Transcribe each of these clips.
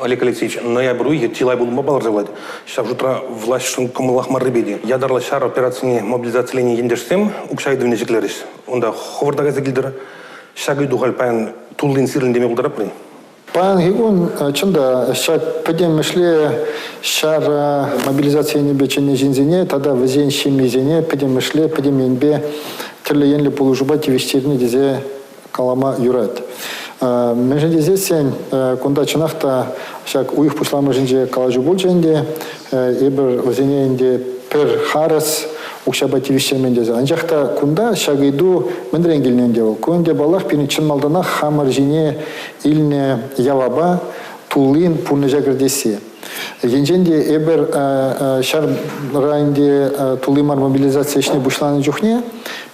Олег Алексеевич, ноябрь уйӑхӗ чылай пулӑмпа палӑрса юлать. Ҫав шутра влаҫшӑн кӑмӑллах маррипе те. Ятарлӑ ҫар операцине мобилизациленӗ ентешсем укҫа ыйтӑвне ҫӗклерӗҫ. Унта хӑвӑр та кайса килтӗр. Ҫак ыйту халь паян туллин сирӗн теме пултаратпӑр-и? Паянхи кун, чӑн та, ҫак пӗтӗмӗшле ҫар мобилизаци енӗпе чӗннӗ ҫынсене тата вӗсен ҫемйисене пӗтӗмӗшле пӗтӗм енпе тӗрлӗ енлӗ пулӑшупа тивӗҫтернӗ тесе калама юрать. Мӗншӗн тесессӗн кунта чӑнах та ҫак уйӑх пуҫламӑшӗнче калаҫу пулчӗ ӗнтӗ. Эпир вӗсене ӗнтӗ пӗр харӑс укҫапа тивӗҫтермен тесе. Анчах та кунта ҫак ыйту мӗнрен килнӗ ӗнтӗ вӑл? Ку ӗнтӗ, паллах, пирӗн чӑн малтанах хамӑр ҫине илнӗ явапа туллин пурнӑҫа кӗртесси. Енчен те эпир ҫар районти тулли мар мобилизаци ӗҫне пуҫланӑ чухне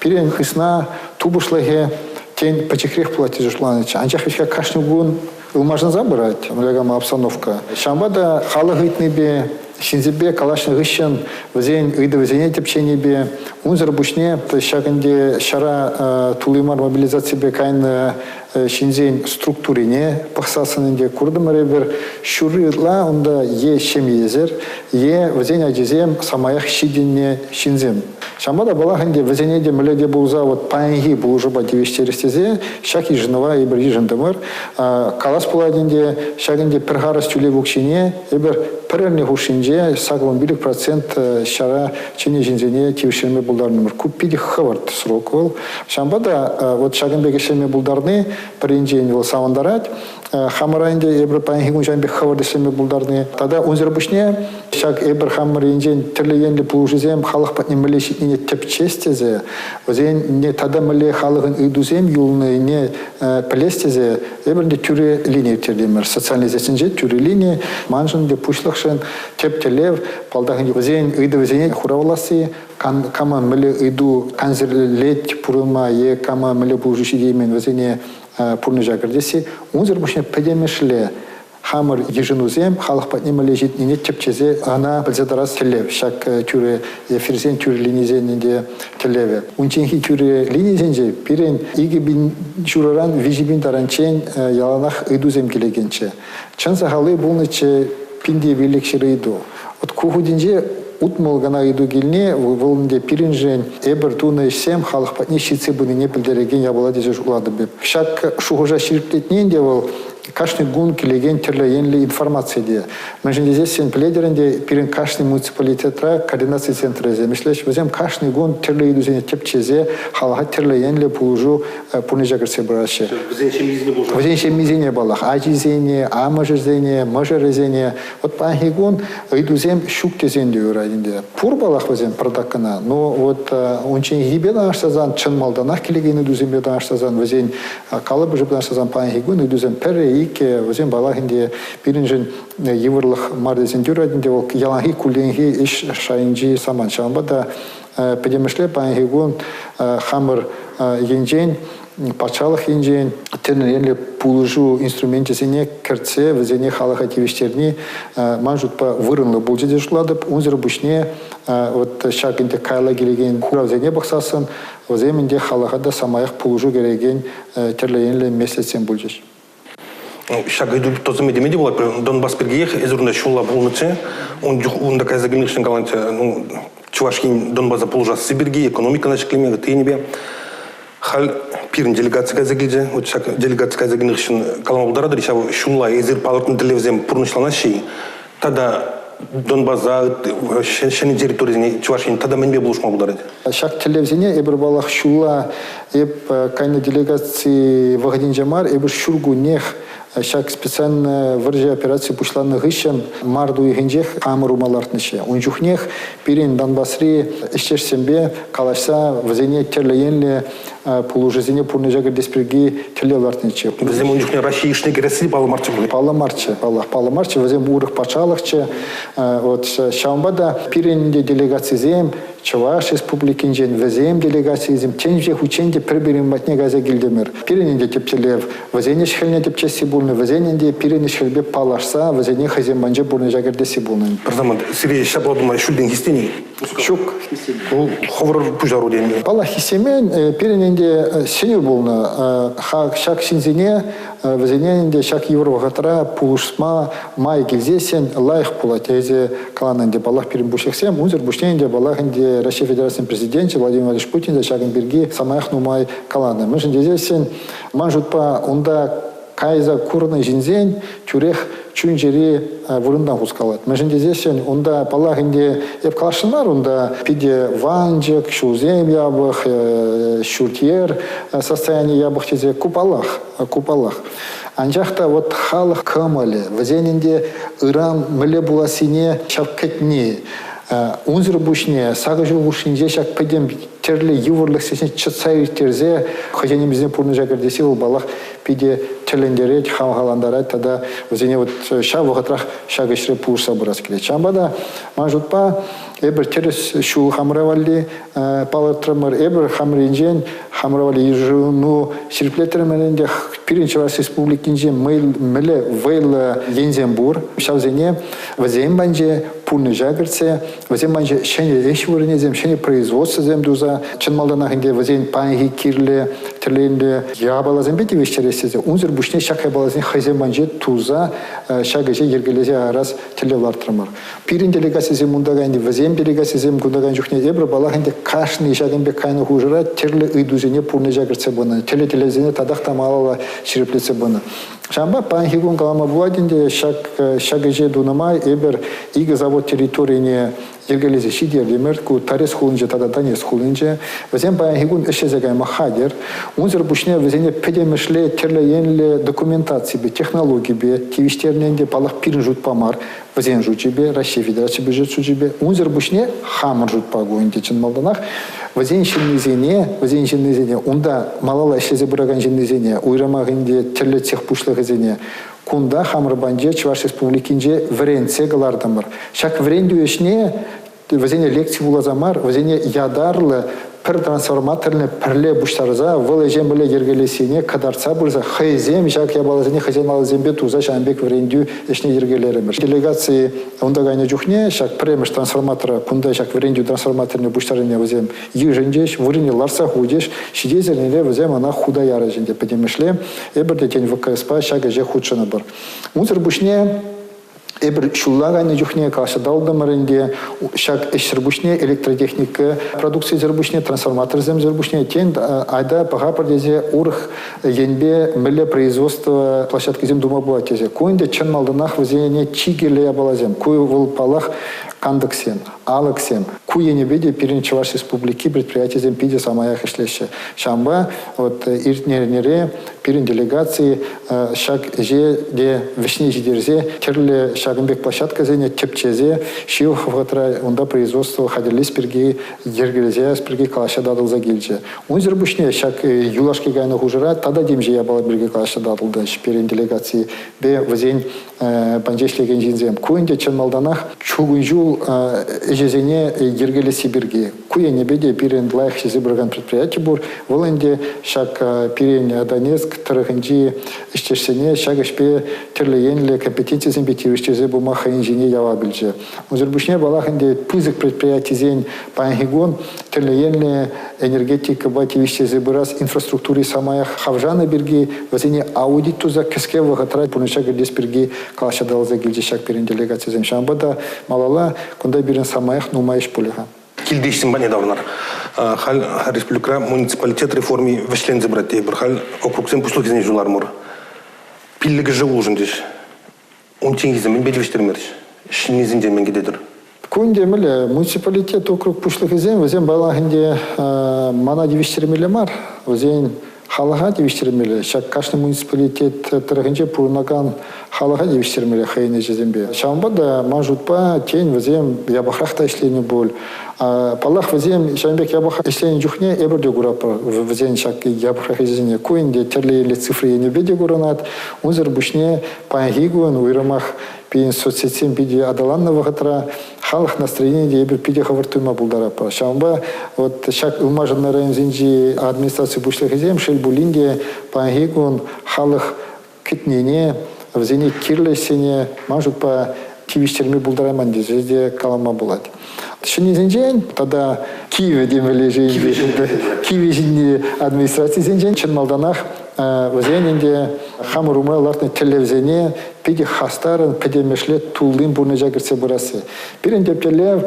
пирӗн хысна тупӑшлӑхӗ тен пӗчӗкрех пулать тесе шутланӑччӗ. Анчах вӗт-ха кашни кун ылмашӑнса пырать мӗнле обстановка. Ҫавӑнпа та халӑх ыйтнипе, ҫынсемпе калаҫнӑ хыҫҫӑн вӗсен ыйтӑвӗсене тӗпченипе, унсӑр пуҫне ҫак ӗнтӗ ҫара тулли мар мобилизаципе кайнӑ ҫынсен структурине пӑхсассӑн ӗнтӗ куртӑмӑр эпир, ҫурри ытла унта е ҫемьесӗр, е вӗсен ачисем самаях ҫитӗннӗ ҫынсем. Ҫавӑнпа та паллах ӗнтӗ вӗсене те мӗнле те пулса вот паянхи пулӑшупа тивӗҫтерес тесе ҫак йышӑнӑва эпир йышӑнтӑмӑр. Калас пулать ӗнтӗ, ҫак ӗнтӗ пӗр харӑс тӳлев укҫине эпир пӗр эрне хушшинче 85% ҫара чӗннӗ ҫынсене тивӗҫтерме пултарнӑмӑр. Ку питӗ хӑвӑрт срок вӑл. Ҫавӑнпа та вот ҫакӑн пек ӗҫлеме пултарни пӗр енчен вӑл савӑнтарать. Хамӑра ӗнтӗ эпир паянхи кун ҫавӑн пек хӑвӑрт ӗҫлеме пултарни. Тата унсӑр пуҫне ҫак эпир хамӑр енчен тӗрлӗ енлӗ пулӑшусем халӑх патне мӗнле ҫитнине тӗпчес тесе, вӗсен тата мӗнле халӑхӑн ыйтусем юлнине пӗлес тесе эпир ӗнтӗ тӳрӗ лини ирттертӗмӗр. Социальнӑй сетьсенче тӳрӗ лини маншӑн те пуҫлӑхшӑн тӗп тӗллев, палтах ӗнтӗ вӗсен ыйтӑвӗсене хуравласси, кама мӗнле ыйту кансӗрлет пурӑнма е кама мӗнле пулӑшу ҫитеймен вӗсене пурнӑҫа кӗртесси. Унсӑр пуҫне пӗтӗмӗшле хамӑр йышӑнусем халӑх патне мӗнле ҫитнине тӗпчесе ӑна пӗлсе тӑрас тӗллев. Ҫак тӳрӗ эфирсен тӳрӗ линисен ӗнтӗ тӗллевӗ. Унчченхи тӳрӗ линисенче пирӗн 2000 ҫурӑран 3000 таранччен яланах ыйтусем килекенччӗ. Чӑн сахалли пулнӑччӗ 1500 ыйту. Вот ку хутӗнче 60 кӑна ыйту килни вӑл ӗнтӗ пирӗншӗн эпир тунӑ ӗҫсем халӑх патне ҫитсе пынине пӗлтерекен япала тесе шутлатӑп эп. Ҫак шухӑша ҫирӗплетни ӗнтӗ вӑл кашни кун килекен тӗрлӗ енлӗ информаци те. Мӗншӗн тесессӗн пӗлетӗр ӗнтӗ, пирӗн кашни муниципалитетра координаци центрӗсем ӗҫлеҫ. Вӗсем кашни кун тӗрлӗ ыйтусене тӗпчесе халӑха тӗрлӗ енлӗ пулӑшу пурнӑҫа кӗртсе пыраҫҫӗ. Вӗсен ҫемйисене пулӑшаҫҫӗ. Вӗсен ҫемйисене паллах, ачисене, амӑшӗсене, мӑшӑрӗсене. Вот паянхи кун ыйтусем ҫук тесен те юрать ӗнтӗ. Пур паллах вӗсем пӗртак кӑна, но вот унчченхипе танлаштарсан, чӑн малтанах килекен ыйтусемпе танлаштарсан, вӗсен калӑпӑшӗпе танлаштарсан паянхи кун ыйтусем пӗрре, иккӗ, вӗсем паллах ӗнтӗ пирӗншӗн йывӑрлӑх мар тесен те юрать ӗнтӗ вӑл яланхи кулленхи ӗҫ шайӗнчи самант. Ҫавӑнпа та Пӗтӗмӗшле паянхи кун хамӑр енчен, патшалӑх енчен тӗрлӗ енлӗ пулӑшу инструменчӗсене кӗртсе вӗсене халӑха тивӗҫтерни ман шутпа вырӑнлӑ пулчӗ те шутлатӑп. Унсӑр пуҫне вот ҫак ӗнтӗ каялла килекен хуравсене пӑхсассӑн вӗсем ӗнтӗ халӑха та самаях пулӑшу кӗрекен тӗрлӗ енлӗ меслетсем пулчӗҫ. Ҫак ыйту тӑсӑмӗ теме те пулать. Донбасс пиркиех эсир унта ҫулла пулнӑччӗ. Ун чух унта кайса килнӗшӗн каланччӗ, ну, Чӑваш Ен Донбаса пулӑшасси пирки, экономикӑна ҫӗклеме, ытти енӗпе. Халь пирӗн делегаци кайса килчӗ. Вот ҫак делегаци кайса килнӗ хыҫҫӑн калама пултаратӑр-и, ҫав ҫулла эсир палӑртнӑ тӗллевсем пурнӑҫланаҫҫӗ-и? Тата Донбаса, ҫӗнӗ территорисене Чӑваш Ен тата мӗнпе пулӑшма пултарать? Ҫак тӗллевсене эпир паллах ҫулла эп кайнӑ делегаци вӑхӑтӗнче мар, эпир ҫуркуннех ҫак специальная вӑрҫӑ операци пуҫланнӑ хыҫҫӑн март уйӑхӗнчех хамӑр ума лартнӑччӗ. Ун чухнех пирӗн Донбасри ӗҫтешсемпе калаҫса вӗсене тӗрлӗ енлӗ пулӑшусене пурнӑҫа кӗртес пирки тӗллев лартнӑччӗ. Вӗсем ун чухне Раҫҫей йышне кӗресси паллӑ марччӗ пулӗ. Паллӑ марччӗ, паллах, паллӑ марччӗ. Вӗсем урӑх патшалӑхчӗ. Вот ҫавӑнпа та пирӗн те делегацисем Чӑваш Республикинчен вӗсем делегацийӗсем темиҫе хутчен те пӗр-пӗрин патне кайса килтӗмӗр. Пирӗн ӗнтӗ тӗп тӗллев вӗсен ӗҫ-хӗлне тӗпчесси пулнӑ, вӗсен ӗнтӗ пирӗн ӗҫ-хӗлпе паллашса вӗсене хӑйсем патӗнче пурнӑҫа кӗртесси пулнӑ. Пӗр самант, сире ҫапла тума ҫӳлтен хистени? Ҫук. Ку хӑвӑр пуҫару тенӗ. Паллах, хистемен. Пирӗн ӗнтӗ сӗнӳ пулнӑ. Ҫак ҫынсене. Вӗсене ӗнтӗ ҫак йывӑр вӑхӑтра пулӑшма май килсессӗн лайӑх пулать тесе каланӑ ӗнтӗ паллах пирӗн пуҫлӑхсем. Унсӑр пуҫне ӗнтӗ паллах ӗнтӗ Раҫҫей Федерацийӗн Президенчӗ Владимир Владимирович Путин та ҫакӑн пирки самаях нумай каланӑ. Мӗншӗн тесессӗн ман шутпа унта кайса курнӑ ҫынсен тӳрех чун-чӗри вырӑнтан хускалать. Мӗншӗн тесессӗн унта, паллах ӗнтӗ, эп каласшӑн мар, унта питӗ ванчӑк, ҫулсем япӑх, ҫурт-йӗр состояни япӑх тесе ку паллах, ку паллах. Анчах та вот халӑх кӑмӑлӗ, вӗсен ӗнтӗ ыран мӗнле пулассине ҫав кӗтни, унсӑр пуҫне сакӑр ҫул хушшинче ҫак пӗтӗм тӗрлӗ йывӑрлӑхсене чӑтса ирттерсе хӑйсен ӗмӗчӗсене пурнӑҫа кӗртесси вӑл, паллах, питӗ тӗлӗнтерет, хавхалантарать тата вӗсене вот ҫав вӑхӑтрах ҫак ӗҫре пулӑшса пырас килет. Ҫавӑнпа та ман шутпа эпир тӗрӗс ҫул хамӑра валли палӑртрӑмӑр, эпир хамӑр енчен хамӑра валли йышӑну ҫирӗплетрӗмӗр ӗнтӗ. Пирӗн Чӑваш Республикинче мӗнле вӑйлӑ енсем пур, ҫавсене вӗсем патӗнче пурнӑҫа кӗртсе Вӗсем манче ҫӗнӗ ӗҫ вырӑнӗсем, ҫӗнӗ производствӑсем туса, чӑн малтанах ӗнтӗ вӗсен паянхи кирлӗ тӗллевлӗ япаласемпе тивӗҫтерес тесе, унсӑр пуҫне ҫак япаласене хӑйсем патӗнче туса ҫак ӗҫе йӗркелесе ярас тӗллев лартрӑмӑр. Пирӗн делегацисем унта кайни, вӗсем делегацисем кунта кайнӑ чухне эпир, паллах ӗнтӗ, кашни ҫакӑн пек кайнӑ хушӑра тӗрлӗ ыйтусене пурнӑҫа кӗртсе пынӑ, тӗрлӗ тӗллевсене татах та малалла ҫирӗплетсе пынӑ. Ҫавӑнпа паянхи кун калама пулать ӗнтӗ, ҫак, ҫак ӗҫе тунӑ май эпир икӗ завод территорине йӗркелесе ҫитертӗмӗр. Ку Торез хулинче тата Донецк хулинче. Вӗсем паянхи кун ӗҫлесе кайма хатӗр. Унсӑр пуҫне вӗсене пӗтӗмӗшле тӗрлӗ енлӗ документаципе, технологипе тивӗҫтернӗ ӗнтӗ, паллах, пирӗн шутпа мар, вӗсен шучӗпе, Раҫҫей Федераци бюджет шучӗпе. Унсӑр пуҫне хамӑр шутпа ку ӗнтӗ чӑн малтанах вӗсен ҫыннисене, вӗсен ҫыннисене, унта малалла ӗҫлесе пыракан ҫыннисене, уйрӑмах ӗнтӗ тӗрлӗ цех пуҫлӑхӗсене кунта хамӑр патӗнче Чӑваш Республикинче вӗрентсе кӑлартӑмӑр. Ҫак вӗрентӳ ӗҫне вӗсене лекци вуласа мар, вӗсене ятарлӑ пӗр трансформаторне пӗрле пуҫтарса вӑл ӗҫе мӗнле йӗркелессине кӑтартса пырса хӑйсем ҫак япаласене хӑйсен аллисемпе туса ҫавӑн пек вӗрентӳ ӗҫне йӗркелерӗмӗр. Делегаци унта кайнӑ чухне ҫак пӗрремӗш трансформатора кунта ҫак вӗрентӳ трансформаторне пуҫтарнине вӗсем йышӑнчӗҫ, вырӑнне лартса хучӗҫ. Ҫитес эрнере вӗсем ӑна хута ярӗҫ ӗнтӗ пӗтӗмӗшле. Эпир те тен ВКСпа ҫак ӗҫе хутшӑнӑпӑр. Унсӑр пуҫне Эпир ҫулла кайнӑ чухне калаҫса татӑлтӑмӑр ӗнтӗ, ҫак ӗҫсӗр пуҫне электротехника продукцисӗр пуҫне, трансформаторсемсӗр пуҫне, тен, айта пӑхапӑр тесе урӑх енпе мӗнле производство площадкисем тума пулать тесе. Ку ӗнтӗ чӑн малтанах вӗсене чи кирлӗ япаласем. Ку вӑл, паллах, кантӑксем, алӑксем. Ку енӗпе те пирӗн Чӑваш Республики предприятисем питӗ самаях ӗҫлеҫҫӗ. Ҫавӑнпа вот иртнӗ эрнере пирӗн делегаци ҫак ӗҫе те вӗҫне ҫитерсе тӗрлӗ ҫакӑн пек площадкӑсене тӗпчесе ҫывӑх вӑхӑтра унта производство хатӗрлес пирки йӗркелесе ярас пирки калаҫса татӑлса килчӗ. Унсӑр пуҫне ҫак юлашки кайнӑ хушӑра тата темиҫе япала пирки калаҫса татӑлчӗҫ пирӗн делегаципе вӗсен патӗнче ӗҫлекен ҫынсем. Ку ӗнтӗ чӑн малтанах чукун ҫул ӗҫӗсене йӗркелесси пирки. Ку енӗпе те пирӗн лайӑх ӗҫлесе пыракан предприяти пур. Вӑл ӗнтӗ ҫак пирӗн Донецк тӑрӑхӗнчи ӗҫтешсене ҫак ӗҫпе тӗрлӗ енлӗ компетенцисемпе тивӗҫтерсе пыма хӑйӗн ҫине явап илчӗ. Унсӑр пуҫне, паллах ӗнтӗ, пысӑк предприятисен паянхи кун тӗрлӗ енлӗ энергетикӑпа тивӗҫтерсе пырас инфраструктури самаях хавшанӑ пирки вӗсене аудит туса кӗске вӑхӑтра пурнӑҫа кӗртес пирки калаҫса татӑлса килчӗҫ ҫак пирӗн делегацисем. Ҫавӑнпа та малалла кунта пирӗн самаях нумай ӗҫ пулӗ-ха. Килти ӗҫсем патне таврӑнар. Халь республикӑра муниципалитет реформи вӗҫленсе пырать тейӗпӗр. Халь округсен пуҫлӑхӗсене суйларӑмӑр. Пиллӗкӗшӗ улшӑнчӗҫ. Унчченхисем мӗнпе тивӗҫтермерӗҫ? Ҫӗннисенчен мӗн кӗтетӗр? Кун темелле муниципалитет округ пуҫлӑхӗсем вӗсем паллах ӗнтӗ мана тивӗҫтермелле мар, вӗсен халӑха тивӗҫтермелле. Ҫак кашни муниципалитет тӑрӑхӗнче пурӑнакан халӑха тивӗҫтермелле хӑйӗн ӗҫӗсемпе. Ҫавӑнпа та ман шутпа, тен, вӗсем япӑхрах та ӗҫленӗ пуль. Паллах, вӗсем ҫавӑн пек япӑх ӗҫленӗ чухне эпир те куратпӑр вӗсен ҫак япӑхрах ӗҫӗсене. Ку ӗнтӗ тӗрлӗ енлӗ цифра енӗпе те курӑнать. Унсӑр пуҫне паянхи кун уйрӑмах пирӗн соцсетьсем питӗ аталаннӑ вӑхӑтра халӑх настроенине те эпир питӗ хӑвӑрт туйма пултаратпӑр. Ҫавӑнпа вот ҫак ылмашӑннӑ районсенчи администраци пуҫлӑхӗсем, шел пулин те, паянхи кун халӑх кӗтнине, вӗсене кирлӗ ӗҫсене, ман шутпа, тивӗҫтерме пултарайман тесе те калама пулать. Ҫӗннисенчен тата кивӗ темелле-ши кивӗ ҫынни администрацисенчен чӑн малтанах вӗсен ӗнтӗ хамӑр умра лартнӑ тӗллевсене питӗ хастарӑн пӗтӗмӗшле туллин пурнӑҫа кӗртсе пырасси. Пирӗн тӗп тӗллев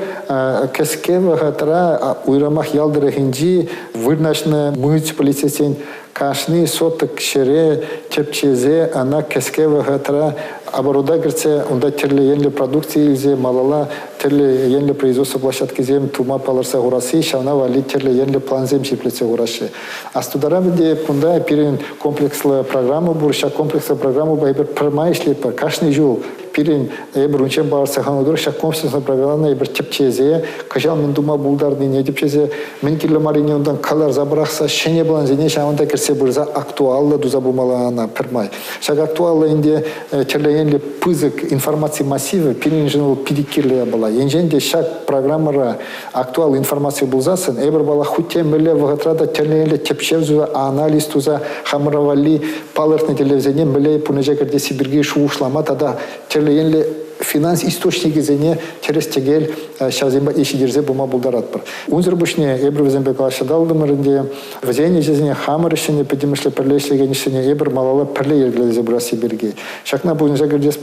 кӗске вӑхӑтра уйрӑмах ял тӑрӑхӗнчи вырнаҫнӑ муниципалитетсен кашни соток ҫӗре тӗпчесе ӑна кӗске вӑхӑтра оборота кӗртсе унта тӗрлӗ енлӗ продукци илсе малалла тӗрлӗ енлӗ производство площадкисем тума палӑртса хурасси, ҫавна валли тӗрлӗ енлӗ плансем ҫирӗплетсе хураҫҫӗ. Астутарам ӗнтӗ, кунта пирӗн комплекслӑ программа пур. Ҫак комплекслӑ программӑпа эпир пӗрмай ӗҫлетпӗр. Кашни ҫул пирӗн эпир унччен палӑртса хунӑ тӑрӑх ҫак комплекслӑ программӑна эпир тӗпчесе, кӑҫал мӗн тума пултарнине тӗпчесе, мӗн кирлӗ маррине унтан кӑларса пӑрахса ҫӗнӗ плансене ҫавӑнта кӗртсе пырса актуаллӑ туса пымалла ӑна пӗрмай. Ҫак актуаллӑ ӗнтӗ тӗрлӗ енлӗ пысӑк информаци массивӗ пирӗншӗн вӑл питӗ кирлӗ япала. Енчен те ҫак программӑра актуаллӑ информаци пулсассӑн эпир паллах хуть те мӗнле вӑхӑтра та тӗрлӗ енлӗ тӗпчев туса, анализ туса хамӑра валли палӑртнӑ тӗллевсене мӗнле пурнӑҫа кӗртесси пирки шухӑшлама тата тӗрлӗ енлӗ финанс источникӗсене тӗрӗс-тӗкел ҫавсем патне ҫитерсе пыма пултаратпӑр. Унсӑр пуҫне эпир вӗсемпе калаҫса татӑлтӑмӑр ӗнтӗ. Вӗсен ӗҫӗсене хамӑр ӗҫсене пӗтӗмӗшле пӗрле ӗҫлекен ӗҫсене эпир малалла пӗрле йӗркелесе пырасси пирки. Ҫакна пурнӑҫа кӗртес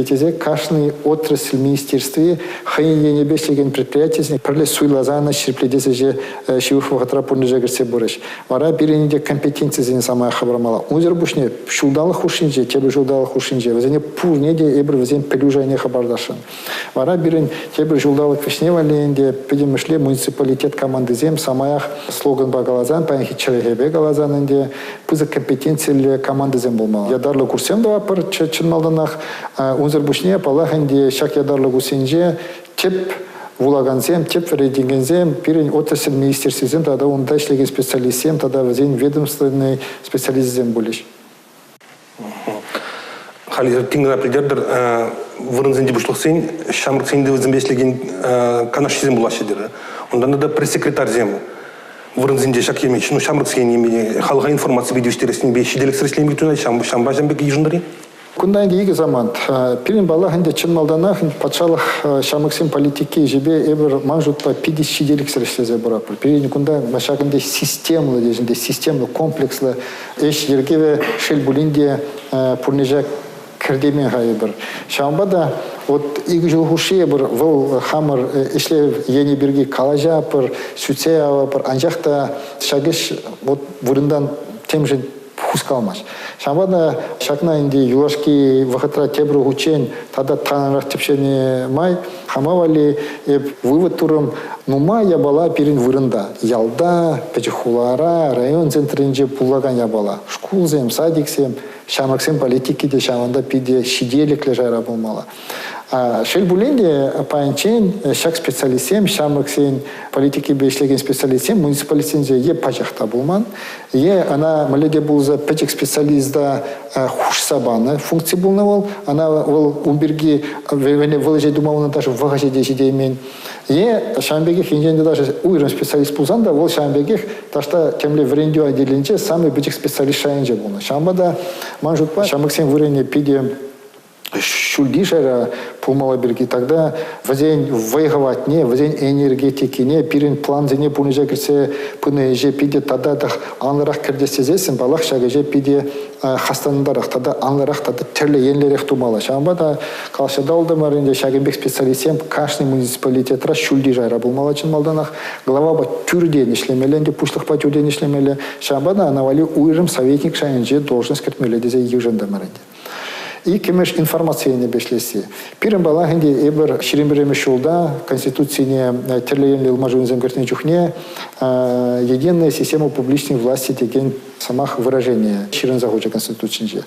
тесе кашни отрасль министерстви хӑйӗн енӗпе ӗҫлекен предприятисене пӗрле суйласа ӑна ҫирӗплетес ӗҫе ҫывӑх вӑхӑтра пурнӑҫа кӗртсе пырӗҫ. Вара пирӗн те компетенцисене самаях хӑпармалла. Унсӑр пуҫне ҫулталӑк хушшинче, тепӗр ҫулталӑк хушшинче вӗсене пурне те эпир вӗсен пӗлӳ шайне хӑпартасшӑн. Вара пирӗн тепӗр ҫулталӑк вӗҫне валли ӗнтӗ пӗтӗмӗшле муниципалитет командисем самаях слоганпа каласан, паянхи чӗлхепе каласан ӗнтӗ пысӑк компетенциллӗ командӑсем пулмалла. Ятарлӑ курссем тӑватпӑр чӑн малтанах. Унсӑр пуҫне, паллах ӗнтӗ, ҫак ятарлӑ курссенче тӗп вулакансем, тӗп вӗрентекенсем пирӗн отрасль министерствисем тата унта ӗҫлекен специалистсем тата вӗсен ведомственнӑй специалисчӗсем пулӗҫ. Халь тин кӑна пӗлтертӗр, вырӑнсенчи пуҫлӑхсен ҫамрӑксен ыйтӑвӗсемпе ӗҫлекен канашҫисем пулаҫҫӗ терӗ. Унтан тата пресс-секретарьсем вырӑнсенче ҫак еме, ну, ҫамрӑксен еме, халӑха информаципе тивӗҫтерессипе ҫителӗксӗр ӗҫлеме тытӑнать, ҫавӑнпа ҫавӑн пек йышӑнтӑр-и? Кунта ӗнтӗ икӗ самант. Пирӗн, паллах, ӗнтӗ чӑн малтанах патшалӑх ҫамрӑксен политики ӗҫӗпе эпир, ман шутпа, питӗ ҫителӗксӗр ӗҫлесе пыратпӑр. Пирӗн кунта ҫакӑн пек системлӑ тесен системлӑ, комплекслӑ ӗҫ йӗркевӗ, шел пулин те, пурнӑҫа кӗртеймен-ха эпир. Ҫавӑнпа та вот икӗ ҫул хушши эпир вӑл хамӑр ӗҫлев енӗ пирки калаҫатпӑр, сӳтсе яватпӑр, анчах та ҫак ӗҫ вот вырӑнтан темшӗн хускалмасть. Ҫавӑнпа та ҫакна ӗнтӗ юлашки вӑхӑтра тепӗр хутчен тата тарӑнрах тӗпченӗ май хама валли эп вывод турӑм, нумай япала пирӗн вырӑнта. Ялта, пӗчӗк хулара, район центрӗнче пулакан япала. Шкулсем, садиксем, ҫамрӑксен политики те ҫавӑнта питӗ ҫителӗклӗ шайра пулмалла. Шел пулин те, паянччен ҫак специалистсем, ҫамрӑксен политикипе ӗҫлекен специалистсем муниципалитетсенче е пачах та пулман, е ӑна мӗнле те пулса пӗчӗк специалиста хушса панӑ функци пулнӑ вӑл, ӑна вӑл ун пирки вӑл ӗҫе тума унӑн даже вӑхӑчӗ те ҫитеймен. Е ҫавӑн пекех енчен те даже уйрӑм специалист пулсан та вӑл ҫавӑн пекех таҫта темле вӗрентӳ отделӗнче самый пӗчӗк специалист шайӗнче пулнӑ. Ҫавӑнпа та ман шутпа ҫамрӑксен вырӑнӗ питӗ ҫӳлти шайра пулмалла пирки тогда вӗсен вӑй-хӑватне, вӗсен энергетикине, пирӗн плансене пурнӑҫа кӗртсе пынӑ ӗҫе питӗ тата та анлӑрах кӗртес тесессӗн, паллах, ҫак ӗҫе питӗ хастарлӑнтарах тата анлӑрах тата тӗрлӗ енлӗрех тумалла. Ҫавӑнпа та калаҫса татӑлтӑмӑр ӗнтӗ, ҫакӑн пек специалистсем кашни муниципалитетра ҫӳлти шайра пулмалла чӑн малтанах. Главапа тӳртен ӗҫлемелле ӗнтӗ, пуҫлӑхпа тӳртен ӗҫлемелле. Ҫавӑнпа та ӑна валли уйрӑм советник шайӗнче должность кӗртмелле тесе йышӑнтӑмӑр ӗнтӗ. Иккӗмӗш информаци енӗпе ӗҫлесси. Пирӗн паллах ӗнтӗ эпир 21-мӗш ҫулта Конституцине тӗрлӗ енлӗ ылмашусем кӗртнӗ чухне единая система публичной власти текен сӑмах выражение ҫырӑнса хучӗ Конституцинче.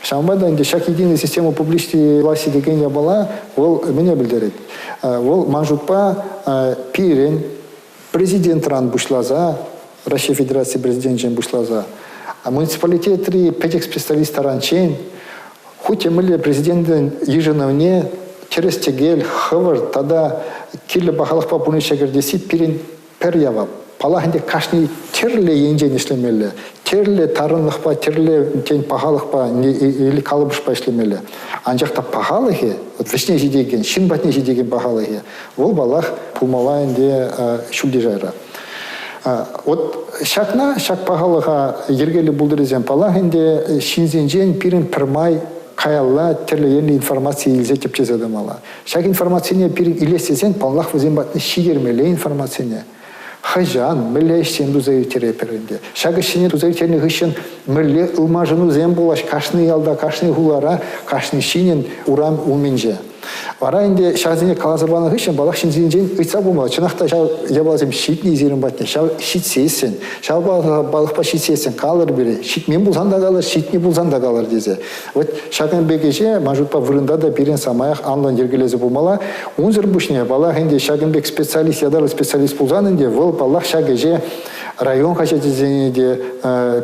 Ҫавӑнпа та ӗнтӗ ҫак единая система публичной власти текен япала вӑл мӗне пӗлтерет? Вӑл ман шутпа пирӗн президентран пуҫласа, Раҫҫей Федераци президенчӗн пуҫласа, муниципалитетри пӗчӗк специалист таранччен хуть те мӗнле президентӑн йышӑнӑвне тӗрӗс-тӗкел, хӑвӑрт тата кирлӗ пахалӑхпа пурнӑҫа кӗртесси пирӗн пӗр явап. Паллах ӗнтӗ, кашни тӗрлӗ енчен ӗҫлемелле, тӗрлӗ тарӑнлӑхпа, тӗрлӗ тен пахалӑхпа или калӑпӑшпа ӗҫлемелле. Анчах та пахалӑхӗ, вӗҫне ҫитекен, ҫын патне ҫитекен пахалӑхӗ, вӑл, паллах, пулмалла ӗнтӗ ҫӳлти шайра. Вот. Ҫакна, ҫак пахалӑха йӗркеллӗ пултӑр тесен, паллах ӗнтӗ, ҫынсенчен пирӗн пӗрмай каялла тӗрлӗ енлӗ информаци илсе тӗпчесе тӑмалла. Ҫак информацине пирӗн илес тесен, паллах, вӗсем патне ҫитермелле информацине. Хӑҫан, мӗнле ӗҫсем туса ирттеретпӗр ӗнтӗ. Ҫак ӗҫсене туса ирттернӗ хыҫҫӑн мӗнле ылмашӑнусем пулаҫ кашни ялта, кашни хулара, кашни ҫыннӑн урам умӗнче. Вара ӗнтӗ ҫавсене каласа панӑ хыҫҫӑн паллах ҫынсенчен ыйтса пулмалла. Чӑнах та ҫав япаласем ҫитнӗ сирӗн патне, ҫав ҫитсессӗн, ҫав палӑхпа ҫитсессӗн калӑр пире, ҫитмен пулсан та калӑр, ҫитнӗ пулсан та калӑр тесе. Вот ҫакӑн пек ӗҫе ман шутпа вырӑнта та пирӗн самаях анлӑн йӗркелесе пымалла. Унсӑр пуҫне, паллах ӗнтӗ, ҫакӑн пек специалист, ятарлӑ специалист пулсан ӗнтӗ вӑл, паллах, ҫак ӗҫе район хаҫачӗсене те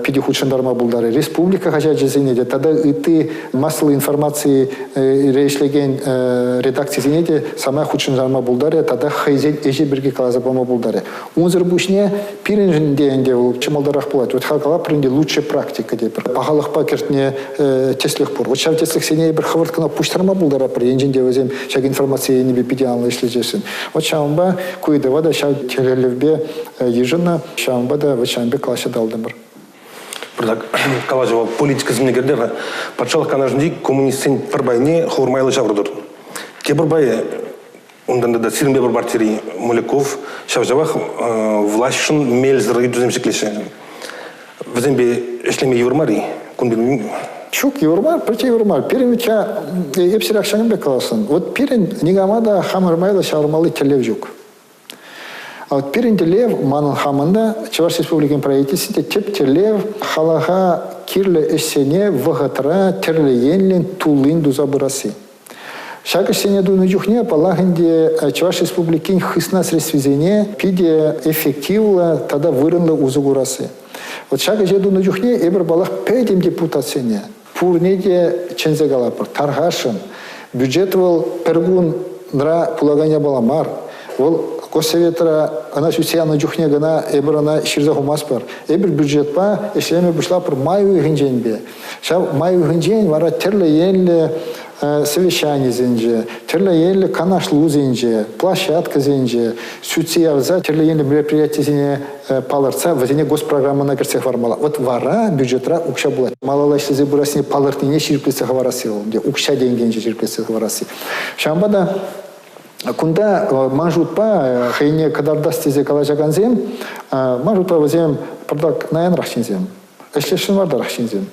питӗ хутшӑнтарма пултарӗ, республика хаҫачӗсене те тата ытти массӑллӑ информаци ӗҫлекен редакцисене те самай хутшӑнтарма пултарӗ тата хӑйсен ӗҫӗ пирки каласа пама пултарӗ. Унсӑр пуҫне пирӗншӗн те ӗнтӗ вӑл ҫӑмӑлтарах пулать. Вот калапӑр ӗнтӗ лучшая практика тетпӗр. Пахалӑхпа кӗртнӗ тӗслӗх пур. Вот ҫав тӗслӗхсене эпир хӑвӑрт кӑна пуҫтарма пултаратпӑр, енчен те вӗсем ҫак информаци енӗпе питӗ анлӑ ӗҫлесессӗн. Вот ҫавӑнпа ку ыйтӑва та ҫав тӗллевпе йышӑннӑ, ҫавӑнпа та вот ҫавӑн пек калаҫса татӑлтӑмӑр. Пӗртак калаҫӑва политика сӗннӗ кӗртер-ха. Патшалӑх Канашӗнчи коммунистсен пӗр пайне хӑвӑр майлӑ ҫавӑртӑр. Тепӗр пайӗ унтан тата сирӗнпе пӗр партири Муляков ҫав-ҫавах влаҫшӑн мелсӗр ыйтусем ҫӗклеҫҫӗ. Вӗсемпе ӗҫлеме йывӑр мар-и? Кун пирки Ҫук, йывӑр мар, пӗртте йывӑр мар. Пирӗн вӗт-ха, эп сире ҫакӑн пек каласшӑн. Вот пирӗн никама та хамӑр майлӑ ҫавӑрмалли тӗллев ҫук. А вот пирӗн тӗллев, манӑн хамӑн та, Чӑваш Республикин правительстви те тӗп тӗллев халӑха кирлӗ ӗҫсене вӑхӑтра тӗрлӗ енлӗн туллин туса пырасси. Ҫак ӗҫсене тунӑ чухне, паллах ӗнтӗ, Чӑваш Республикин хысна средствисене питӗ эффективлӑ тата вырӑнлӑ усӑ курасси. Вот ҫак ӗҫе тунӑ чухне эпир, паллах, пӗтӗм депутатсене пурне те чӗнсе калатпӑр, тархасшӑн. Бюджет вӑл пӗр кунра пулакан япала мар. Вӑл Госсоветра ӑна сӳтсе янӑ чухне кӑна эпир ӑна ҫырса хумастпӑр. Эпир бюджетпа ӗҫлеме пуҫлатпӑр май уйӑхӗнченпе. Ҫав май уйӑхӗнчен вара тӗрлӗ енлӗ совещанисенче, тӗрлӗ енлӗ канашлусенче, площадкӑсенче сӳтсе явса тӗрлӗ енлӗ мероприятисене палӑртса вӗсене госпрограммӑна кӗртсе хӑвармалла. Вот вара бюджетра укҫа пулать. Малалла ӗҫлесе пырассине палӑртнине ҫирӗплетсе хӑварасси вӑл, укҫа-тенкӗнче ҫирӗплетсе хӑварасси. Ҫавӑнпа та кунта ман шутпа хӑйне кӑтартас тесе калаҫакансем, ман шутпа вӗсем пӑртак наянрах ҫынсем. Ӗҫлесшӗн мартарах ҫынсем.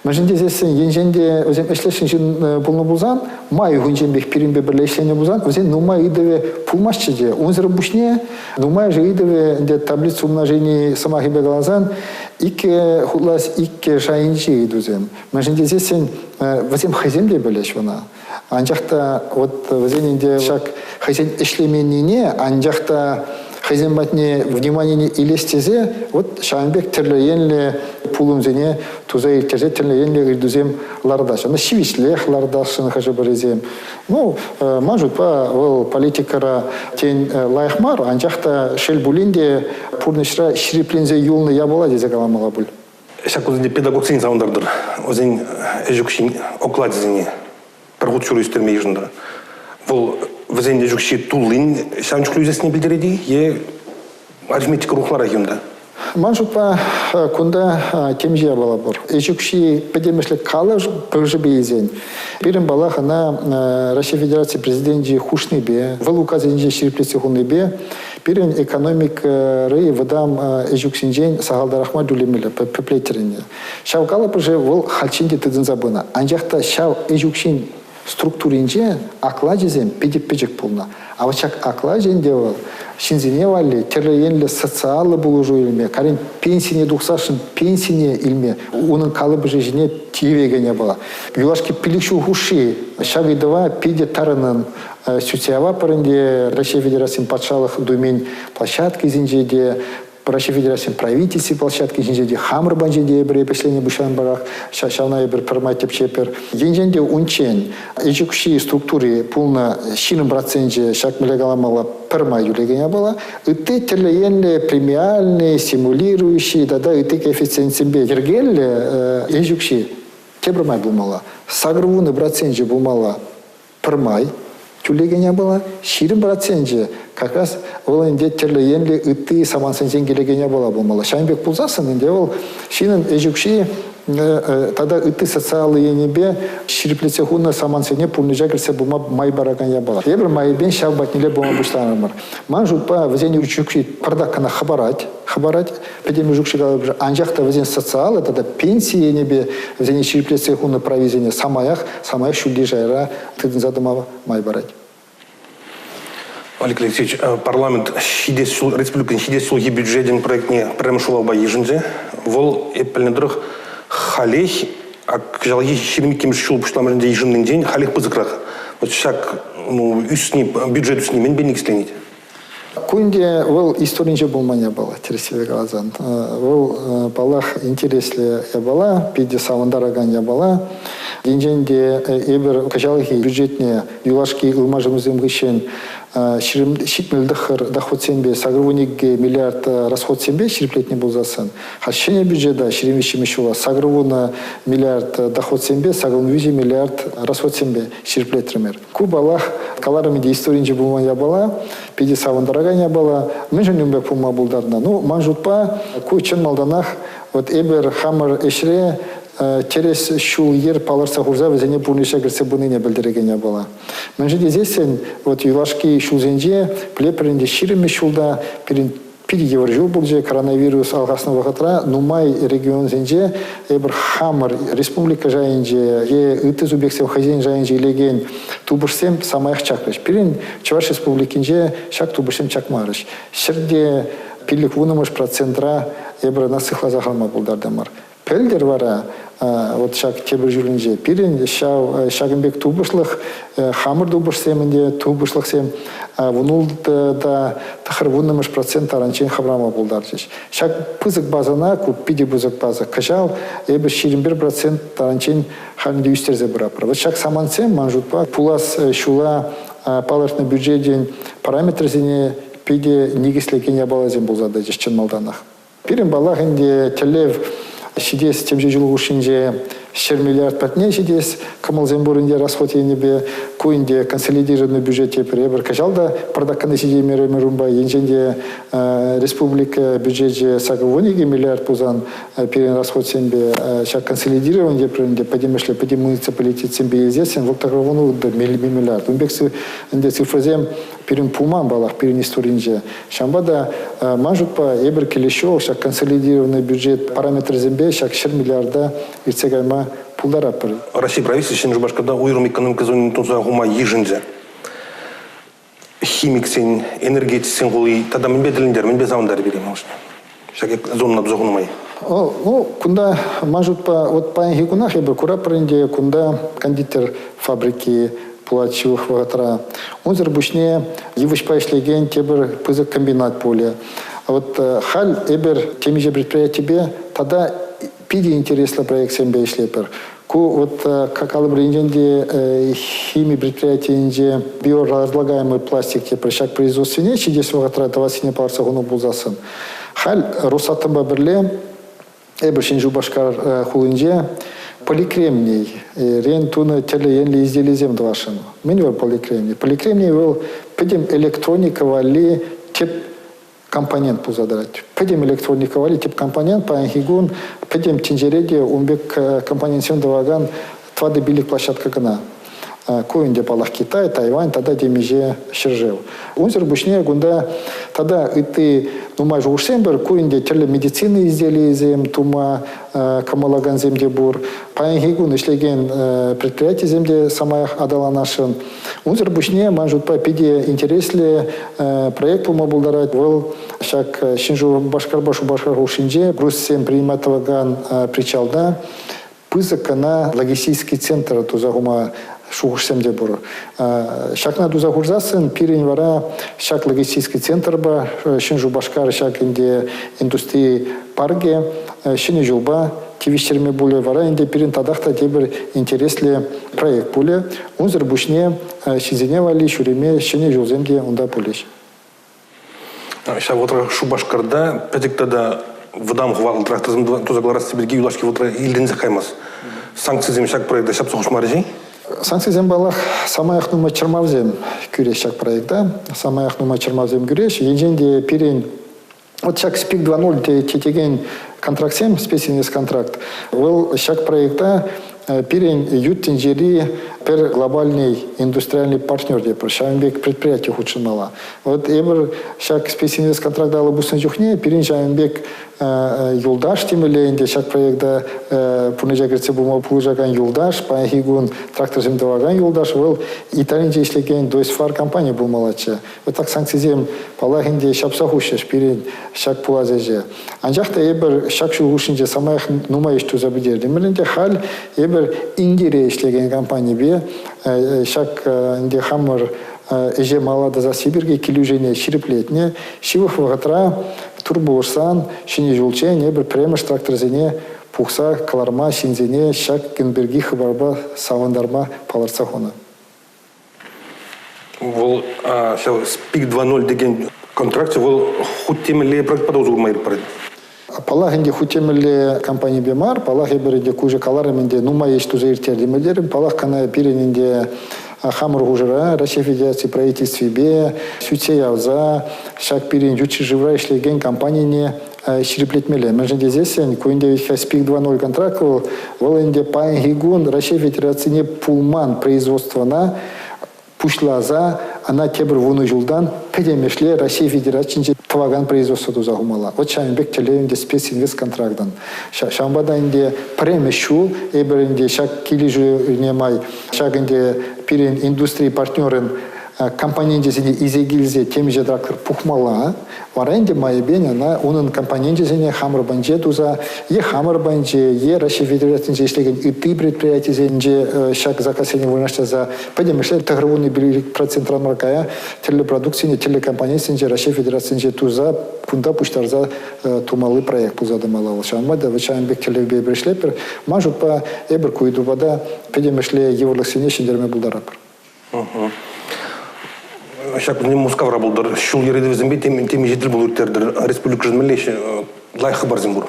Мӗншӗн тесессӗн, енчен те вӗсем ӗҫлесшӗн ҫын пулнӑ пулсан, май хунченпех пирӗнпе пӗрле ӗҫленӗ пулсан, вӗсен нумай ыйтӑвӗ пулмастчӗ те. Унсӑр пуҫне нумайӑшӗ ыйтӑвӗ ӗнтӗ таблица умножени сӑмахӗпе каласан, иккӗ хутлас иккӗ шайӗнчи ыйтусем. Мӗншӗн тесессӗн, вӗсем хӑйсем те пӗлӗҫ ӑна. Анчах та вот вӗсен ӗнтӗ ҫак хӑйсен ӗҫлеменнине, анчах та хӑйсем патне вниманине илес тесе вот ҫавӑн пек тӗрлӗ енлӗ пулӑмсене туса ирттерсе тӗрлӗ енлӗ ыйтусем лартаҫҫӗ. Ӑна ҫивӗчлех лартасшӑн хӑшӗ-пӗрисем. Ну, ман шутпа, вӑл политикӑра тен лайӑх мар, анчах та шел пулин те пурнӑҫра ҫирӗпленсе юлнӑ япала тесе каламалла пуль. Ҫак кунсенче педагогсен савӑнтартӑр. Вӗсен ӗҫ укҫин окладӗсене пӗр хут ҫур ӳстерме йышӑнтӑр. Вӑл вӗсен ӗҫ укҫи туллин ҫавӑн чухлӗ ӳсессине пӗлтерет-и е арифметика урӑхларах-и унта? Ман шутпа, кунта темиҫе япала пур. Ӗҫ укҫи пӗтӗмӗшле калӑш пӗршӗпе илсен, пирӗн паллах ӑна Раҫҫей Федераци Президенчӗ хушнипе, вӑл указӗнче ҫирӗплетсе хунипе Пирӗн экономикӑри вӑтам ӗҫ укҫинчен сахалтарах мар тӳлемелле пӗплеттӗр ӗнтӗ. Ҫав калӑпӑшӗ вӑл хальччен те тытӑнса пынӑ. Анчах та ҫав ӗҫ укҫин структуринче оклачӗсем питӗ пӗчӗк пулнӑ. А вот ҫак оклачӗ ӗнтӗ вӑл ҫынсене валли тӗрлӗ енлӗ социаллӑ пулӑшу илме, карин пенсине тухсассӑн пенсине илме унӑн калӑпӑшӗ ҫине тивекен япала. Юлашки 5 ҫул хушши ҫак ыйтӑва питӗ тарӑннӑн Сӳтсе яватпӑр ӗнтӗ Раҫҫей Федерацийӗн Патшалӑх Думин площадкисенче те, Раҫҫей Федерацийӗн правительстви площадки ҫинче те, хамӑр панче те эпир ӗҫленӗ пуҫланпарах ҫавна эпир пӗрмай тӗпчетпӗр. Енчен те унччен ӗҫ укҫи структури пулнӑ 20 проценчӗ ҫак мӗнле каламалла пӗрмай тӳлекен япала, ытти тӗрлӗ енлӗ премиальный, стимулирующий тата ытти коэффициентсемпе йӗркеллӗ ӗҫ укҫи тепӗр май пулмалла. 80 проценчӗ пулмалла пӗрмай. тӳлекен япала, 20 проценчӗ как раз вӑл ӗнтӗ тӗрлӗ енлӗ ытти самантсенчен килекен япала пулмалла. Ҫавӑн пек пулсассӑн ӗнтӗ вӑл ҫыннӑн ӗҫ укҫи тата ытти социаллӑ енӗпе ҫирӗплетсе хунӑ самантсене пурнӑҫа кӗртсе пыма май паракан япала. Эпир майӗпен ҫав патнелле пыма пуҫларӑмӑр. Ман шутпа, вӗсен ӗҫ укҫи пӑртак кӑна хӑпарать, хӑпарать, пӗтӗм ӗҫ укҫи калӑпӑшӗ, анчах та вӗсен социаллӑ тата пенси енӗпе вӗсене ҫирӗплетсе хунӑ прависене самаях, самаях ҫӳлти шайра тытӑнса тӑма май парать. Олег Алексеевич, парламент ҫитес ҫул республикӑн ҫитес ҫулхи бюджечӗн проектне пӗрремӗш вулавпа йышӑнчӗ. Вӑл, эп пӗлнӗ тӑрӑх, халех кӑҫалхи 22-мӗш ҫул пуҫламӑшӗнче йышӑннинчен халех пысӑкрах. Вот ҫак ӳсни, бюджет ӳсни мӗнпе никӗсленет? Ку ӗнтӗ вӑл историнче пулман япала, тӗрӗссипе каласан. Вӑл, паллах, интереслӗ япала, питӗ савӑнтаракан япала. Енчен те эпир кӑҫалхи бюджетне юлашки ылмашӑмсем хыҫҫӑн 79 доходсемпе 82 миллиард расходсемпе ҫирӗплетнӗ пулсассӑн, халь ҫӗнӗ бюджета 23-мӗш ҫула 80 миллиард доходсемпе 83 миллиард расходсемпе ҫирӗплетрӗмӗр. Ку, паллах, каларӑм ӗнтӗ, историнче пулман япала, питӗ савӑнтаракан япала. Мӗншӗн ун пек пулма пултарнӑ? Ну, ман шутпа, ку чӑн малтанах вот эпир хамӑр ӗҫре тӗрӗс ҫул-йӗр палӑртса хурса вӗсене пурнӑҫа кӗртсе пынине пӗлтерекен япала. Мӗншӗн тесессӗн вот юлашки ҫулсенче, пӗлетпӗр ӗнтӗ, 20 ҫулта пирӗн питӗ йывӑр ҫул пулчӗ. Коронавирус алхаснӑ вӑхӑтра нумай регионсенче эпир хамӑр республика шайӗнче е ытти субъектсем хӑйсен шайӗнче илекен тупӑшсем самаях чакрӗҫ. Пирӗн Чӑваш Республикинче ҫак тупӑшсем чакмарӗҫ. Ҫӗрте 5,5 процентра эпир ӑна сыхласа хӑварма пултартӑмӑр. Пӗлтӗр вара вот ҫак тепӗр ҫулӗнче пирӗн ҫав ҫакӑн пек тупӑшлӑх хамӑр тупӑшсем ӗнтӗ тупӑшлӑхсем 16 та 90-мӗш процент таранччен хӑварма пултарчӗҫ. Ҫак пысӑк базӑна, ку питӗ пысӑк база, кӑҫал эпӗ 21 процент таранччен халь ӗнтӗ ӳстерсе пыратпӑр. Вот ҫак самантсем, ман шутпа, пулас ҫула палӑртнӑ бюджетӗн параметрӗсене питӗ никӗслекен япаласем пулса тӑчӗҫ чӑн малтанах. Пирӗн, паллах, ӗнтӗ тӗллев ҫитес темиҫе ҫул хушшинче 100 миллиард патне ҫитес кӑмӑлсем пур ӗнтӗ расход енӗпе. Ку ӗнтӗ консолидированный бюджет тепӗр. Эпир кӑҫал та пӑртаккӑна ҫитеймерӗмӗр унпа. Енчен те республика бюджечӗ 82 миллиард пулсан пирӗн расходсемпе ҫак консолидирован тепӗр ӗнтӗ пӗтӗмӗшле пӗтӗм муниципалитетсемпе илсессӗн вӑл 96 миллиард. Ун пек ӗнтӗ цифрӑсем пирӗн пулман, паллах, пирӗн историнче. Ҫавӑнпа та, ман шутпа, эпир килес ҫул ҫак консолидированный бюджет параметрӗсемпе ҫак 100 миллиарда иртсе кайма пултаратпӑр. Раҫҫей правительстви Ҫӗнӗ Шупашкарта уйрӑм экономика зонине туса хума йышӑнчӗ. Химиксен, энергетиксен хули тата мӗнпе тӗлӗнтер, мӗнпе савӑнтарӗ пире малашне? Ҫак зонӑна туса хунӑ май. Ну, кунта, ман шутпа, вот паянхи кунах эпир куратпӑр ӗнтӗ, кунта кондитер фабрики пулать ҫывӑх вӑхӑтра. Унсӑр пуҫне йывӑҫпа ӗҫлекен тепӗр пысӑк комбинат пулӗ. Вот халь эпир темиҫе предприятипе тата питӗ интереслӗ проектсемпе ӗҫлетпӗр. Ку вот калӑпӑр енчен те хими предприятийӗнче биоразлагаемый пластик тепӗр ҫак производствине ҫитес вӑхӑтра тӑвассине палӑртса хунӑ пулсассӑн, халь Росатомпа пӗрле эпир Ҫӗнӗ Шупашкар хулинче поликремний рен тунӑ тӗрлӗ енлӗ изделисем тӑвасшӑн. Мӗн вӑл поликремний? Поликремний вӑл пӗтӗм электроника валли тӗп компонент пулса тӑрать. Пӗтӗм электроника валли тӗп компонент паянхи кун пӗтӗм тӗнчере те ун пек компонентсем тӑвакан 4-5 площадка кӑна. Ку ӗнтӗ, паллах, Китай, Тайвань тата темиҫе ҫӗршыв. Унсӑр пуҫне кунта тата ытти нумай шухӑшсем пур. Ку ӗнтӗ тӗрлӗ медицина изделийӗсем тума кӑмӑллакансем те пур. Паянхи кун ӗҫлекен предприятисем те самаях аталанасшӑн. Унсӑр пуҫне, ман шутпа, питӗ интереслӗ проект пулма пултарать. Вӑл ҫак Ҫӗн Шупашкарпа Шупашкар хушшинче грузсем принимать тӑвакан причалта пысӑк кӑна логистический центр туса хума шухӑшсем те пур. Ҫакна туса хурсассӑн пирӗн вара ҫак логистический центрпа Ҫӗн Шупашкар ҫак ӗнтӗ индустри паркӗ ҫӗнӗ ҫулпа тивӗҫтерме пулӗ. Вара ӗнтӗ пирӗн татах та тепӗр интереслӗ проект пулӗ. Унсӑр пуҫне ҫынсене валли ҫӳреме ҫӗнӗ ҫулсем те унта пулӗҫ. Ҫав вӑхӑтрах Шупашкарта пӗчӗк тата вӑтам хӑватлӑ тракторсем туса кӑларасси пирки юлашки вӑхӑтра илтӗнсех каймасть. Санкцисем ҫак проекта ҫапса хушмарӗҫ-и? Санкцисем, паллах, самаях нумай чӑрмавсем кӳреҫ ҫак проекта. Самаях нумай чӑрмавсем кӳреҫ. Енчен те пирӗн вот ҫак СПИК 2.0 текен контрактсем, специнвестконтракт, вӑл ҫак проекта пирӗн ют тӗнчери пӗр глобальный индустриальный партнер тепӗр, ҫавӑн пек предприяти хутшӑнмалла. Вот эпир ҫак специнвестконтракта алӑ пуснӑ чухне пирӗн ҫавӑн пек юлташ темелле ӗнтӗ ҫак проекта пурнӑҫа кӗртсе пыма пулӑшакан юлташ, паянхи кун тракторсем тӑвакан юлташ, вӑл Италинче ӗҫлекен Дойсфар компани пулмаллаччӗ. Вот так санкцисем, паллах ӗнтӗ, ҫапса хуҫрӗҫ пирӗн ҫак пулас ӗҫе. Анчах та эпир ҫак ҫул хушшинче самаях нумай ӗҫ туса пӗтертӗмӗр ӗнтӗ. Халь эпир Индире ӗҫлекен компанипе ҫак ӗнтӗ хамӑр ӗҫе мала тӑсасси пирки килӗшӳсене ҫирӗплетнӗ. Ҫывӑх вӑхӑтра тур пулӑшсан ҫӗнӗ ҫулччен эпир пӗрремӗш тракторсене пухса кӑларма ҫынсене ҫак кун пирки хыпарпа савӑнтарма палӑртса хунӑ. Вӑл ҫав СПИК 2.0 текен контракт вӑл хуть темелле проектпа та усӑ курма ирӗк парать. Паллах ӗнтӗ, хуть темелле компанипе мар, паллах эпир ӗнтӗ куҫӑ каларӑм ӗнтӗ, нумай ӗҫ туса ирттертӗмӗр терӗм. Паллах, кӑна пирӗн ӗнтӗ хамӑр хушӑра Раҫҫей Федераци правительствипе сӳтсе явса ҫак пирӗн ют ҫӗршывра ӗҫлекен компанине ҫирӗплетмелле. Мӗншӗн тесессӗн ку ӗнтӗ СПИК 2.0 контракт вӑл, вӑл ӗнтӗ паянхи кун Раҫҫей Федерацине пулман производствӑна пуҫласа ӑна тепӗр 10 ҫултан пӗтӗмӗшле Раҫҫей Федерацинче тӑвакан производство туса хумалла. Вот ҫавӑн пек тӗллев ӗнтӗ специнвестконтрактӑн. Ҫавӑнпа та ӗнтӗ пӗрремӗш ҫул эпир ӗнтӗ ҫак килӗшӳне май ҫак ӗнтӗ пирӗн индустри партнерӗн компоненчӗсене илсе килсе темиҫе трактор пухмалла. Вара ӗнтӗ майӗпен ӑна унӑн компоненчӗсене хамӑр патӗнче туса е хамӑр патӗнче, е Раҫҫей Федерацийӗнче ӗҫлекен ытти предприятисенче ҫак заказсене вырнаҫтарса пӗтӗмӗшле 95 процентран мар кая тӗрлӗ продукцине тӗрлӗ компонентсенче Раҫҫей Федерацийӗнче туса кунта пуҫтарса тумалли проект пулса тӑмалла вӑл. Ҫавӑнпа та ҫавӑн пек тӗллевпе эпир ӗҫлетпӗр. Ман шутпа, эпир ку ыйтупа та пӗтӗмӗшле йывӑрлӑхсене ҫӗнтерме пултаратпӑр. Ҫак кунне Мускавра пултӑр. Ҫул-йӗр ыйтӑвӗсемпе темиҫе тӗл пулу ирттертӗр. Республикӑшӑн мӗнле лайӑх хыпарсем пур?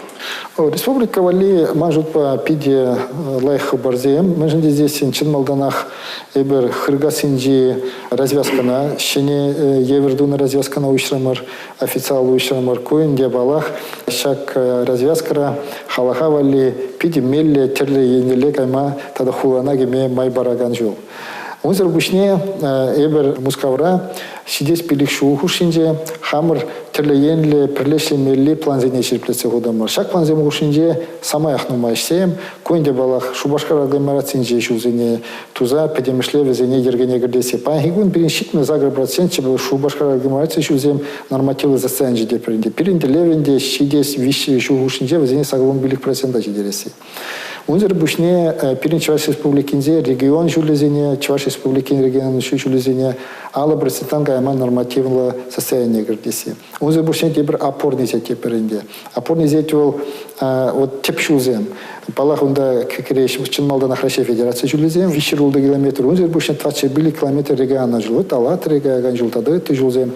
Республика валли, ман шутпа, питӗ лайӑх хыпарсем. Мӗншӗн тесессӗн чӑн малтанах эпир Хыркассинчи развязкӑна, ҫӗнӗ евӗр тунӑ развязкӑна уҫрӑмӑр, официаллӑ уҫрӑмӑр. Ку ӗнтӗ, паллах, ҫак развязкӑра халӑха валли питӗ меллӗ тӗрлӗ еннелле кайма тата хулана кӗме май паракан ҫул. Унсӑр пуҫне эпир Мускавра ҫитес 5 ҫул хушшинче хамӑр тӗрлӗ енлӗ пӗрле ӗҫлемелли плансене ҫирӗплетсе хутӑмӑр. Ҫак плансем хушшинче самаях нумай ӗҫсем. Ку ӗнтӗ, паллах, Шупашкар агломерацинчи ҫулсене туса пӗтӗмӗшле вӗсене йӗркене кӗртесси. Паянхи кун пирӗн 78 процентчӗ Шупашкар агломераци ҫулсем нормативлӑ состоянинче те пӗринте. Пирӗн тӗллев ӗнтӗ ҫитес 3 ҫул хушшинче вӗсене 85 процента ҫитересси. Унсӑр пуҫне пирӗн Чӑваш Республикинче регион ҫулӗсене, Чӑваш Республикин регион ҫулӗсене 50 процентран кая нормативлӑ состояние кӗртесси. Унсӑр пуҫне тепӗр опорный сеть тетпӗр ӗнтӗ. Опорный сеть вӑл вот тӗп ҫулсем. Паллах, унта кӗреҫ чӑн малтанах Раҫҫей Федераци ҫулӗсем, 306 километр, унсӑр пуҫне 405 километр регионаллӑ ҫул. Вот Алатырь каякан ҫул тата ытти ҫулсем.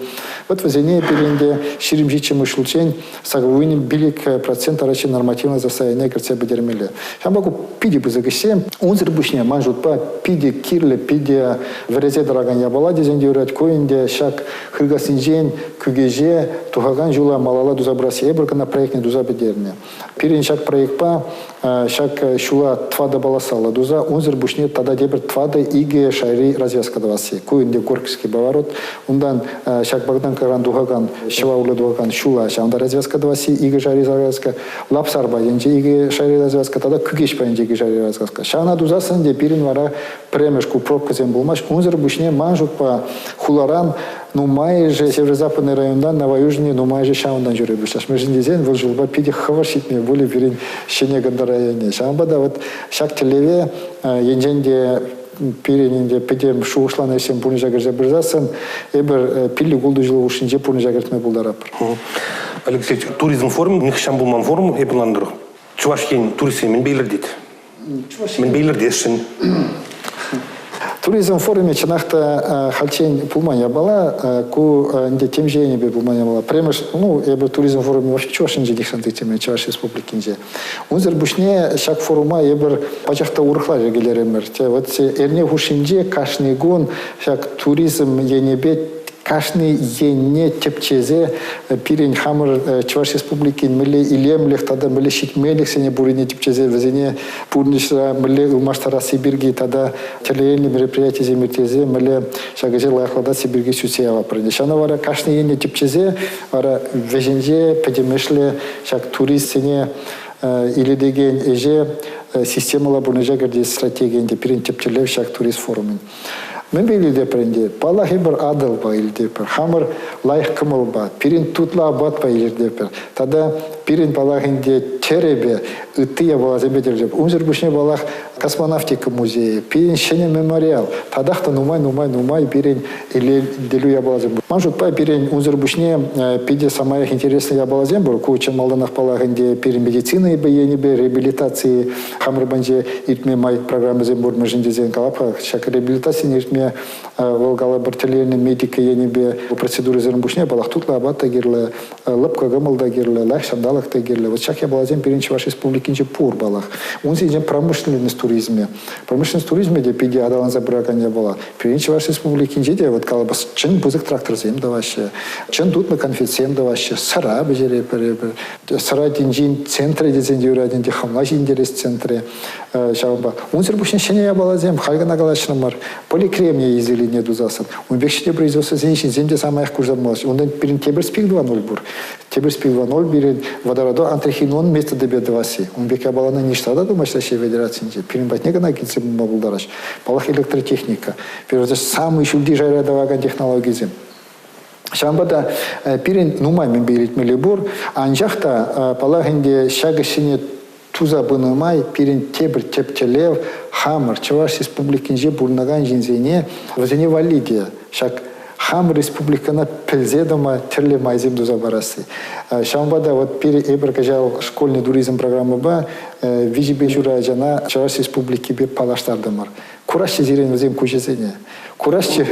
Вот вӗсене пирӗн те 27-мӗш ҫулччен сакӑрвунӑ 5% Раҫҫей нормативлӑ состоянине кӗртсе пӗтермелле. Ҫавӑнпа ку питӗ пысӑк ӗҫсем. Унсӑр пуҫне, ман шутпа, питӗ кирлӗ, питӗ вӗресе тӑракан япала тесен те юрать. Ку ӗнтӗ ҫак Хыркассинчен Кӳкеҫе тухакан ҫула малалла туса пырасси. Эпир кӑна проектне туса пӗтернӗ. Пирӗн ҫак проектпа ҫак ҫула тӑватӑ полосаллӑ туса, унсӑр пуҫне тата тепӗр 4-2 шайри развязка тӑвасси. Ку ӗнтӗ Горьковский поворот. Унтан ҫак Богданкӑран тухакан, ҫӑва урлӑ тухакан ҫула ҫавӑнта развязка тӑвасси, икӗ шайри развязка. Лапсар патӗнче икӗ шайри развязка тата Кӳкеҫ патӗнче икӗ шайри развязка. Ҫавна тусассӑн ӗнтӗ пирӗн вара пӗрремӗш ку пробкӑсем пулмасть. Унсӑр пуҫне ман шутпа хуларан нумайӑшӗ северо-западный районтан Новоюжный нумайӑшӗ ҫавӑнтан ҫӳре пуҫлаҫ. Мӗншӗн тесен вӑл ҫулпа питӗ хӑвӑрт ҫитме пулӗ пирӗн Ҫӗнӗ Кӑнтӑр районне. Ҫавӑнпа та вот ҫак тӗллеве енчен те пирӗн ӗнтӗ пӗтӗм шухӑшланӑ ӗҫсем пурнӑҫа кӗрсе пырсассӑн эпир 5-6 ҫул хушшинче пурнӑҫа кӗртме пултаратпӑр. Алексей, туризм форумӗ нихӑҫан пулман форум, эпӗ ӑнлантӑр. Чӑваш Ен туристсене мӗнпе илӗртет? Мӗнпе илӗртесшӗн? Туризм форумӗ чӑнах та хальччен пулман япала, ку ӗнтӗ темиҫе енӗпе пулман япала. Пӗрремӗш, ну, эпӗ туризм форумӗ вообще Чӑваш Енче нихҫан ирттермен, Чӑваш Республикинче. Унсӑр пуҫне ҫак форума эпир пачах та урӑхла йӗркелерӗмӗр. Вот эрне хушшинче кашни кун ҫак туризм енӗпе кашни енне тӗпчесе пирӗн хамӑр Чӑваш Республикин мӗнле илемлӗх тата мӗнле ҫитменлӗхсене пуррине тӗпчесе вӗсене пурнӑҫра мӗнле ылмаштарасси пирки тата тӗрлӗ мероприятисем ирттерсе мӗнле ҫак ӗҫе лайӑхлатасси пирки сӳтсе яватпӑр. Ҫавна вара кашни енне тӗпчесе вара вӗҫӗнче пӗтӗмӗшле ҫак туристсене илӗртекен ӗҫе системӑлла пурнӑҫа кӗртес стратеги ӗнтӗ пирӗн тӗп тӗллев ҫак турист форумӗн. Мӗнпе илтетпӗр ӗнтӗ? Паллах, эпир Атӑлпа илтетпӗр, хамӑр лайӑх кӑмӑлпа, пирӗн тутлӑ апатпа илӗртетпӗр. Тата пирӗн, паллах, ӗнтӗ тӗрӗпе, ытти япаласемпе тӗллев. Унсӑр пуҫне, паллах, космонавтика музейӗ, пирӗн ҫӗнӗ мемориал, татах та нумай-нумай-нумай пирӗн илӗртӳллӗ япаласем пур. Ман шутпа, пирӗн унсӑр пуҫне питӗ самаях интереслӗ япаласем пур. Ку чӑн малтанах, паллах, ӗнтӗ пирӗн медицина енӗпе реабилитаци хамӑр патӗнче иртме май программӑсем пур, мӗншӗн тесен калап-ха, ҫак реабилитацине иртме вӑл калӑпӑр тӗлленӗ медика енӗпе процедурӑсем пуҫне, паллах, тутлӑ апат та кирлӗ, лӑпкӑ кӑмӑл та кирлӗ, лайӑх ҫанталӑк та кирлӗ. Вот ҫак япаласем пирӗн Чӑваш Республикинче пур, паллах. Ун ҫинчен промышленность туризмӗ. Промышленность туризмӗ те питӗ аталанса пыракан япала. Пирӗн Чӑваш Республикинче те вот калӑпӑр, чӑн пысӑк тракторсем тӑваҫҫӗ, чӑн тутлӑ конфетсем тӑваҫҫӗ, сӑра пӗҫеретпӗр эпир. Сӑра тӗнчин центрӗ тесен те юрать ӗнтӗ, хӑмла ҫитӗнтерес центрӗ. Ҫавӑнпа унсӑр пуҫне ҫӗнӗ япаласем халь кӑна калаҫрӑмӑр. Поликремния изделине тусассӑн. Ун пек ҫӗнӗ производствӑсен ҫынсем те самаях курса пымаллаҫҫӗ. Унтан пирӗн тепӗр спик 2.0 пур. Тепӗр спик 2.0 пирӗн водородо антрахинон методӗпе тӑвасси. Ун пек япалана ниҫта та тумасть Раҫҫей Федерацийӗнче. Пирӗн патне кӑна килсе пыма пултараҫ. Паллах, электротехника. Пирӗн самый ҫӳлти шайра тӑвакан технологисем. Ҫавӑнпа та пирӗн нумай мӗнпе илӗртмелли пур. Анчах та, паллах ӗнтӗ, ҫак ӗҫсене туса пынӑ май пирӗн тепӗр тӗп тӗллев хамӑр Чӑваш Республикинче пурӑнакан ҫынсене вӗсене валли те ҫак хамӑр республикӑна пӗлсе тӑма тӗрлӗ майсем туса парасси. Ҫавӑнпа та вот пире эпир кӑҫал школьный туризм программӑпа виҫӗпе ҫур ачана Чӑваш Республикипе паллаштартӑмӑр. Кураҫҫӗ сирӗн вӗсем куҫӗсене. Кураҫҫӗ.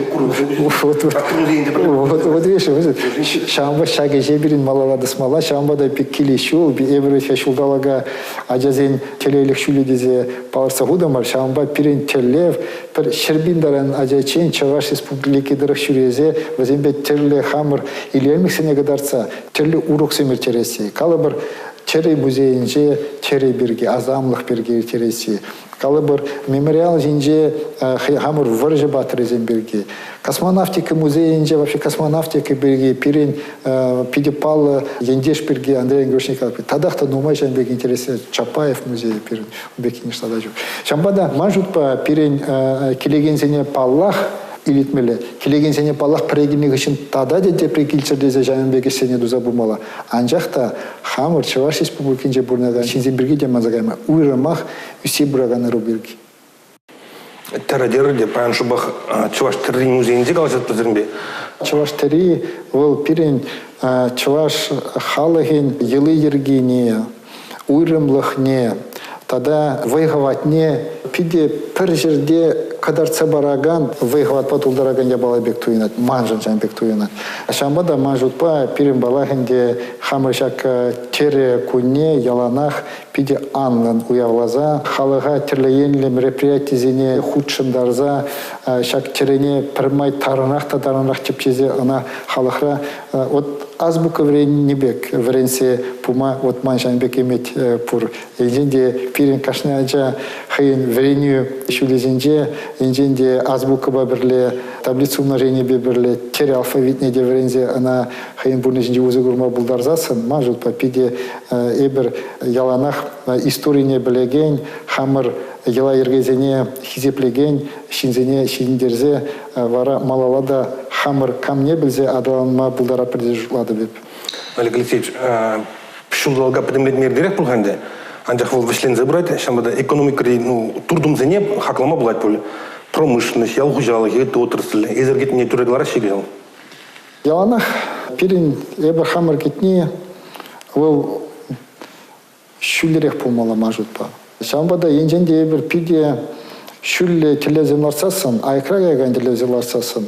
Вот, вот видишь, ҫавӑнпа ҫак ӗҫе пирӗн малалла тӑсмалла, ҫавӑнпа та килес ҫул, эпир ҫулталӑка ачасен телейлӗх ҫулӗ тесе палӑртса хутӑмӑр, ҫавӑнпа пирӗн тӗллев пӗр 100 000 таран ачаччен Чӑваш Республики тӑрӑх ҫӳресе вӗсемпе тӗрлӗ хамӑр илемлӗхсене кӑтартса тӗрлӗ уроксем ирттересси. Калӑпӑр, тӗрӗ музейӗнче тӗрӗ пирки, асамлӑх пирки ирттересси. Калӑпӑр, мемориал ҫинче хамӑр вӑрҫӑ паттӑрӗсем пирки, космонавтика музейӗнче вообще космонавтика пирки пирӗн питӗ паллӑ ентеш пирки Андрей Егорович Николаев татах та нумай ҫавӑн пек интереслӗ Чапаев музейӗ пирӗн ун пек ниҫта та ҫук. Ҫавӑнпа та ман шутпа пирӗн килекенсене паллах илӗртмелле. Килекенсене паллах пӗрре килнӗ хыҫҫӑн тата та тепре килччӗр тесе ҫавӑн пек ӗҫсене туса пымалла. Анчах та хамӑр Чӑваш Республикинче пурӑнакан ҫынсем пирки те манса кайма уйрӑмах ӳссе пыракан ӑру пирки. Тӗрӗ те паян шӑпах Чӑваш тӗррин музейӗнче калаҫатпӑр сирӗнпе. Чӑваш тӗрри вӑл пирӗн чӑваш халӑхӗн йӑли-йӗркине, уйрӑмлӑхне тата вӑй-хӑватне питӗ пӗр ҫӗрте кӑтартса паракан вӑй-хӑватпа тултаракан япала пек туйӑнать, маншӑн ҫавӑн пек туйӑнать. Ҫавӑнпа та ман шутпа пирӗн паллах ӗнтӗ хамӑр ҫак тӗрӗ кунне яланах питӗ анлӑн уявласа халӑха тӗрлӗ енлӗ мероприятисене хутшӑнтарса ҫак тӗрӗне пӗрмай тарӑнрах та тарӑнрах тӗпчесе ӑна халӑхра вот азбука вӗреннӗ пек вӗренсе пыма вот ман ҫавӑн пек ӗмӗт пур. Енчен те пирӗн кашни ача хӑйӗн вӗренӳ ҫулӗсенче енчен те азбукӑпа пӗрле, таблица умноженийӗпе пӗрле тӗрӗ алфавитне те вӗренсе ӑна хӑйӗн пурнӑҫӗнче усӑ курма пултарсассӑн, ман шутпа, питӗ эпир яланах историне пӗлекен, хамӑр йӑла-йӗркесене хисеплекен ҫынсене ҫитӗнтерсе вара малалла та хамӑр камне пӗлсе аталанма пултаратпӑр тесе шутлатӑп эп. Олег Алексеевич, ҫулталӑка пӗтӗмлетме иртерех пуль-ха ӗнтӗ. Анчах вӑл вӗҫленсе пырать, ҫавӑнпа та экономикӑри туртӑмсене хаклама пулать пуль. Промышленность, ял хуҫалӑхӗ, ытти отрасль эсир кӗтнине тӳрре кӑлараҫҫӗ кӑҫал? Яланах пирӗн эпӗ хамӑр кӗтни вӑл ҫӳллӗрех пулмалла ман шутпа. Ҫавӑнпа та енчен те эпир питӗ Ҫӳллӗ тӗллевсем лартсассӑн, аякра каякан тӗллевсем лартсассӑн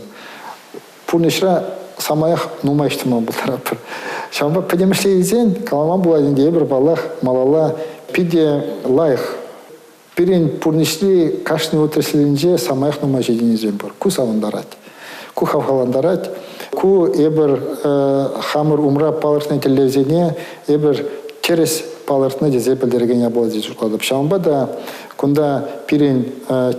пурнӑҫра самаях нумай ӗҫ тума пултаратпӑр. Ҫавӑнпа пӗтӗмӗшле илсен калама пулать ӗнтӗ эпир, паллах, малалла питӗ лайӑх. Пирӗн пурнӑҫри кашни отраслӗнче самаях нумай ҫитӗнӳсем пур. Ку савӑнтарать, ку хавхалантарать. Ку эпир хамӑр умра палӑртнӑ тӗллевсене эпир тӗрӗс палӑртнӑ тесе пӗлтерекен япала тесе шутлатӑп. Ҫавӑнпа та кунта пирӗн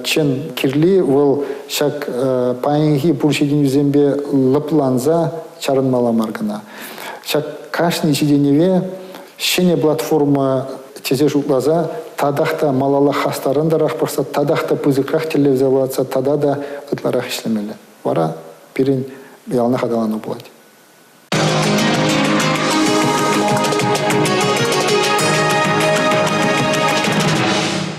чӑн кирли вӑл ҫак паянхи пур ҫитӗнӳсемпе лӑпланса чарӑнмалла мар кӑна. Ҫак кашни ҫитӗнӗве ҫӗнӗ платформа тесе шутласа татах та малалла хастаррӑнтарах пӑхса, татах та пысӑкрах тӗллевсем лартса тата та ытларах ӗҫлемелле. Вара пирӗн яланах аталану пулать.